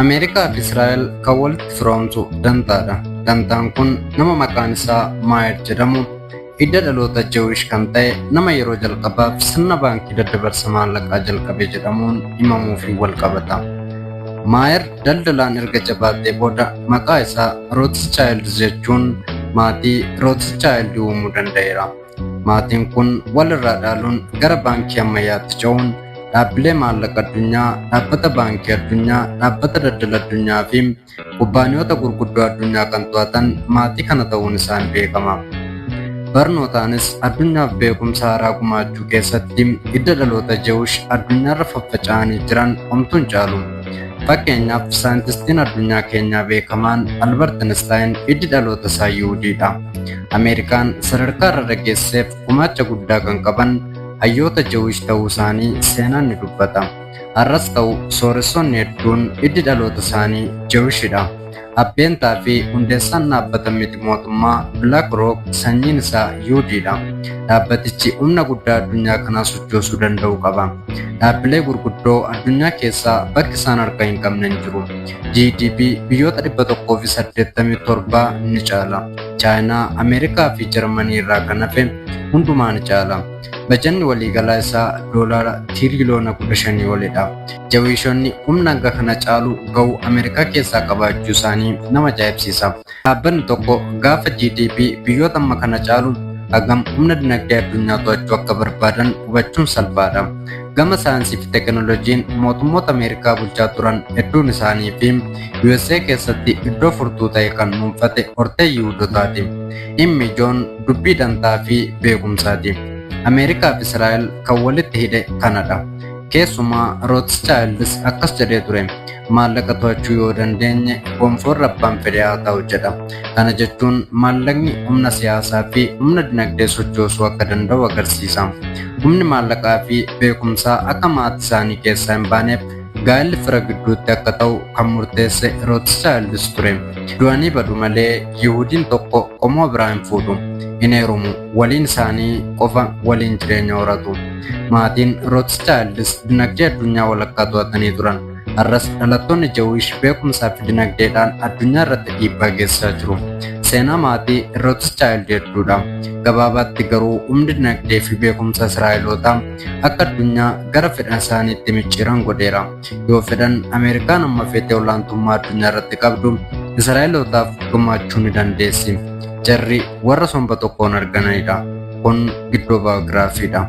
Ameerikaa fi Israa'el kan walitti firoomsu dantaadha. Dantaan kun nama maqaan isaa Maayer jedhamu, hidda dhaloota Jewish kan ta'e, nama yeroo jalqabaaf sirna baankii daddabarsa maallaqaa jalqabe jedhamuun himamuufi wal qabata. Maayer daldalaan erga jabaatee booda maqaa isaa Rothschild jechuun maatii Rothschild uumuu danda'eera. Maatiin kun walirraa dhaaluun gara baankii ammayyaatti ce'uun dhaabbilee maallaqa addunyaa, dhaabbata baankii addunyaa, dhaabbata daldala addunyaa fi kubbaaniyoota gurguddoo addunyaa kan to'atan maatii kana ta'uun isaan beekama. Barnootaanis addunyaaf beekumsa haaraa gumaachuu keessatti hidda dhaloota Jewish addunyaarra faffaca'anii jiran homtuun caalu. Fakkeenyaaf, saayintistiin addunyaa keenyaa beekamaan Albert Einstein hiddi dhaloota isaa Yihudiidha. Ameerikaan sadarkaa irra dhageesseef gumaacha guddaa kan qaban hayyoota Jewish ta'uu isaanii seenaan ni dubbata. Har'as ta'u sooressonni hedduun hiddi dhaloota isaanii Jewishidha. Abbeentaa fi hundeessaan dhaabbata miti mootummaa Black Rock sanyiin isaa Yihudiidha. Dhaabbatichi humna guddaa addunyaa kanaa sochoosuu danda'u qaba. Dhaabbilee gurguddoo addunyaa keessaa bakki isaan harka hin qabne hin jiru. GDP biyyoota 187 ni caala. Chaayinaa, Ameerikaa fi Jarmanii irraa kan hafe hundumaa ni caala. Bajanni waliigalaa isaa doolaara tiiriyoona 15 olidha. Jawishonni humna hanga kana caalu ga'u Ameerikaa keessaa qabaachuu isaanii nama ajaa'ibsiisa. Dhaabbanni tokko gaafa GDP biyyoota amma kana caalu, hagam humna dinagdee addunyaa to'achuu akka barbaadan hubachuun salphaadha. Gama saayinsii fi teekinooloojiin mootummoota Ameerikaa bulchaa turan hedduun isaanii fi USA keessatti iddoo furtuu ta'e kan dhuunfate hortee Yihudotaati. Dhimmi ijoon dubbii dantaa fi beekumsaati. Ameerikaa fi Israa'el kan walitti hidhe kanadha. Keessumaa Rothschilds akkas jedhee ture: "Maallaqa to'achuu yoo dandeenye, gonfoorra abbaan fedhe haa ta'u" jedha. Kana jechuun maallaqni humna siyaasaa fi humna dinagdee sochoosuu akka danda'u agarsiisa. Humni maallaqaa fi beekumsaa akka maatii isaanii keessaa hin baaneef gaa'elli fira gidduutti akka ta'u kan murteesse Rothschilds ture. Du'anii badu malee Yihudiin tokko qomoo biraa hin fuudhu. Hin heerumu. Waliin isaanii qofa waliin jireenya horatu. Maatiin Rothschilds dinagdee addunyaa walakkaa to'atanii turan. Har'as dhalattoonni Jewish beekumsaa fi dinagdeedhaan addunyaa irratti dhiibbaa geessisaa jiru. Seenaa maatii Rothschild hedduudha. Gabaabaatti garuu humni dinagdee fi beekumsa Israa'elootaa akka addunyaa gara fedha isaaniitti micciiran godheera. Yoo fedhan, Ameerikaan amma feetee olaantummaa addunyaa irratti qabdu Israa'elootaaf gumaachuu ni dandeessi. Jarri warra somba tokkoon arganidha. Kun gidduu baayogiraafiidha.